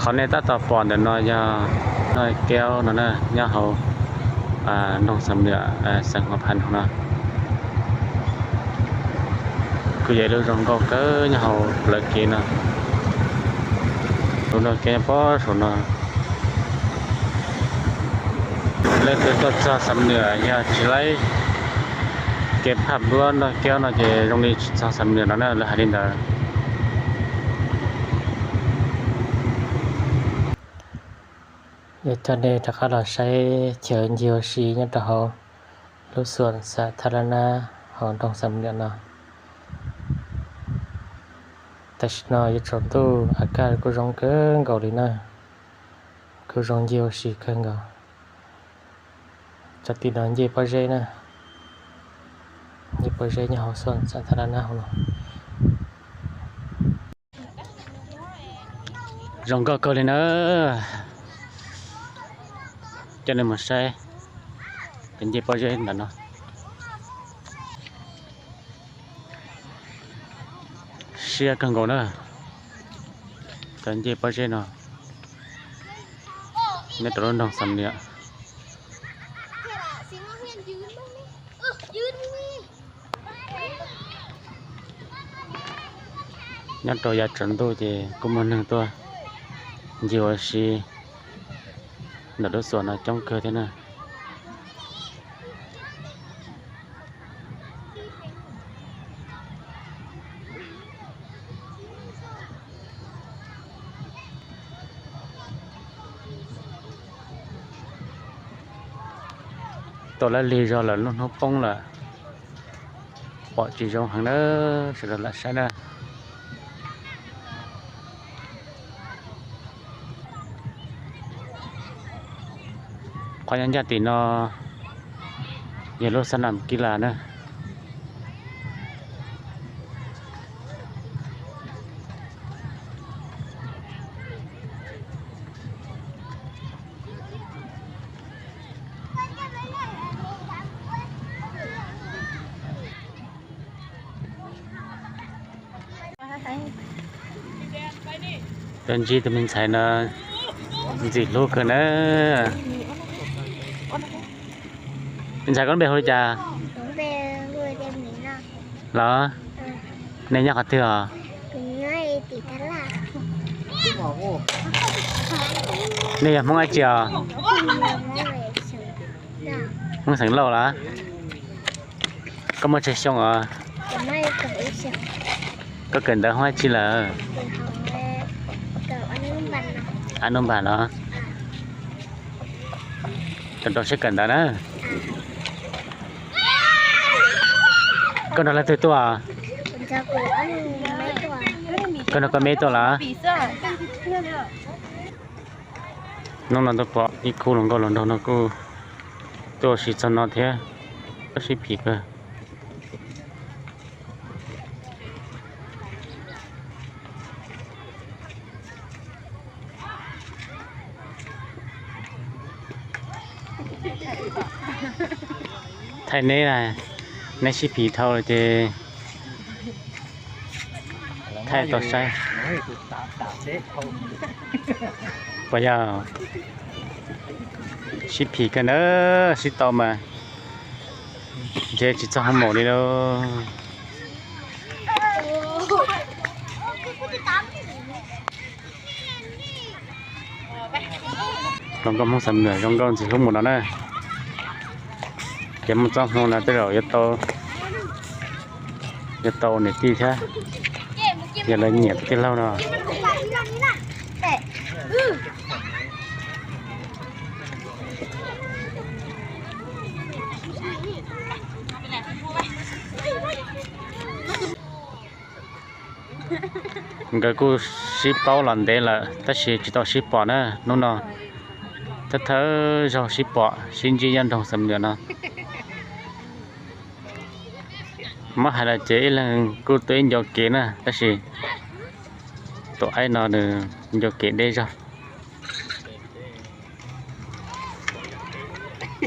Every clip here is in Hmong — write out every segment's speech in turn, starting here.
Qhov nej tab tom pom ntawm no yog Noj Kev no na, nyob hauv nroog Xam Nuam, xeev Huam Phas no. Kuj yog ib lub zoo nkauj kawg nyob hauv plawv kev no. Lub Noj Kev nyob pob saum no. Leej twg tuaj txog Xam Nuam yog tsis laib kev phaj duab Noj Kev no ces zoo li tsis txog Xam Nuam no na, lawv hais li ntawd. Yuav coj nej rov qab los saib chaw ncig ua si nyob rau hauv lub xuam xa tha la na hauv nroog Xam Nuam no. Tam sim no yuav tsaus ntuj, a kaj kuj zoo kawg nkaus li na, kuj zoo ncig ua si kawg nkaus. Cov tim no ncej pob zeb na, ncej pob zeb nyob hauv xuam xa tha la na hauv no. Zoo nkauj kawg li na. Coj nej mus saib cov ncej pob zeb ntawm no. Siab kawg nkaus na. Cov ncej pob zeb no nyob rau lub nroog Xam Nuam. Nyob rau yav tsaus ntuj ces kuj muaj neeg tuaj ncig ua si ntawm lub xuam no coob kawg thiab na. Tau lab lig zog lawm, lub hnub poob lawm, pom tsis zoo heev na, sawv daws lam saib na. Qhov nyob ncaj tim no yog lub xab nam kib las na. Tuaj ntsib tus me ntxhais no ntxim hlub kawg na. Me ntxhais, koj lub npe hu li cas? Los, nej nyob qhov twg os? Nej yog Hmoob dab tsi os? Hmoob xeem Lauj los? Koj muaj tsawg xyoo os? Koj kawm ntawv hoob dab tsi lawm? Ab nub npag los? Rau rau siab kawm ntawv na. Koj nrog leej twg tuaj? Koj nrog koj me tuaj los? Hnub no tuaj pom ib khub hluas nkauj hluas nraug no kuj tuaj ua si txog no thiab, sib phim kawg. Thaij neb, neb sib phim dhau ces thaij tau saib. Puas yog? Sib phim kawg na, sib tau mas ntshe tsis txog hoob maum li lauj. Hluas nkauj Hmoob Xam Nuam zoo nkauj ntxim hlub mus no na. Ces muaj txoj hmoo no tej zaum yuav tau, yuav tau niam tij thiab, yog lawv nyiam tus tij laug no. Nkawd kuj sib paub los ntev lawm tab sis tsis tau sib pom na. Hnub no thawj thawj zaug sib pom sib ntsib nyob nroog Xam Nuam no. Muab hais los ces ib leeg kuj tuaj ib ncua kev na, tab sis tus aib no nws ncua kev deb zog.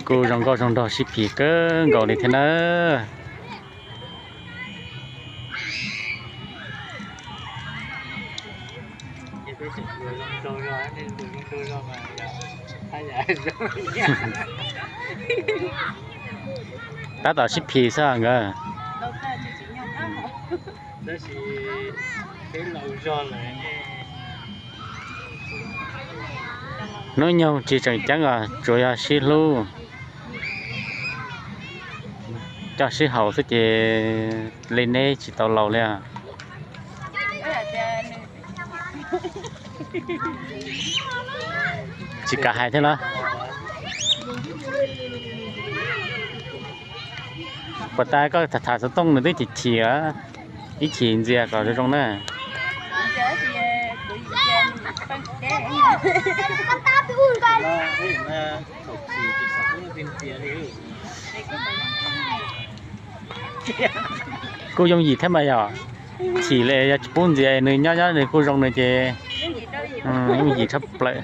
Kuj zoo nkauj zoo nraug sib phim kawg nkaus li thiab nawb. Tab tom sib phim xwb nkawd. Hnub nyoog tsis tseem ceeb os, tsuas yog sib hlub, coj sib haum xwb ces li neb tsis tau laus li. Tsis kam hais thiab los? Puas tas koj tham xov tooj nws twb chim chim, ib chim ntxias kom zoo zoo na. Kuj yooj yim thiab mas yom. Chim li yog tsis pub ntxias, nws nyob nyob nws kuj zoo nws ces yooj yim tshaj plaws.